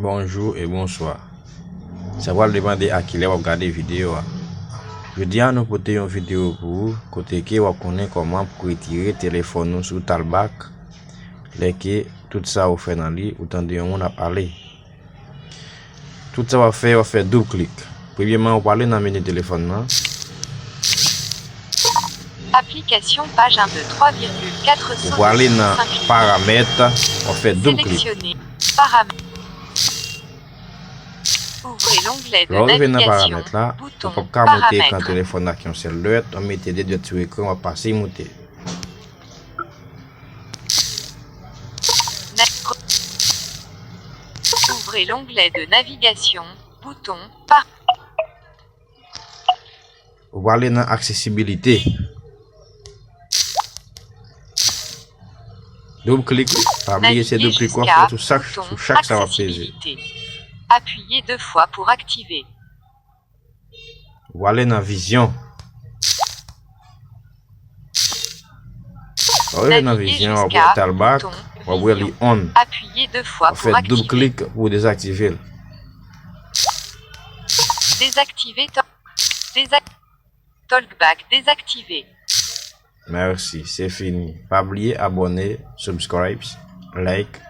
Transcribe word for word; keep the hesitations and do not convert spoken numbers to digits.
Bonjou e bonswa. Sa pral depann de a kilè w ap gade videyo a. Jodi a nou pote yon videyo pou ou kote ke w ap konnen kòman pou retire telefòn ou sou Talkback lè ke tout sa ou fè nan li ou tande yon moun ap pale. Tout sa w ap fè, w ap fè doub klik. Premyèman, ou prale nan meni telefòn nan. Application page un de trois virgule quatre Ou prale nan paramèt, w ap fè doub klik. Sélectionner. Paramètres. Ouvrez l'onglet de Lè w rive nan navigation. Paramèt la, ou Bouton. p ap ka monte ekran Paramètres. Telefòn nan ak yon sèl dwèt, w ap mete de dwèt sou ekran, w ap pase monte. Na- Ouvrez l'onglet de navigation. Bouton. Par. Ou prale nan aksesibilite. Doub klik, pa bliye se doub klik w ap fè sou chak, sou chak sa w ap peze. Appuyez deux fois pour activer. Ou prale nan vizyon. Lè w rive nan vizyon, w ap wè Talkback, w ap wè li on. Appuyez deux fois W ap pour fè doub activer. Klik pou w dezaktive l. Désactiver. To- Désac- Talkback désactivé. Mèsi, se fini. Pa bliye abòne, subscribe, like,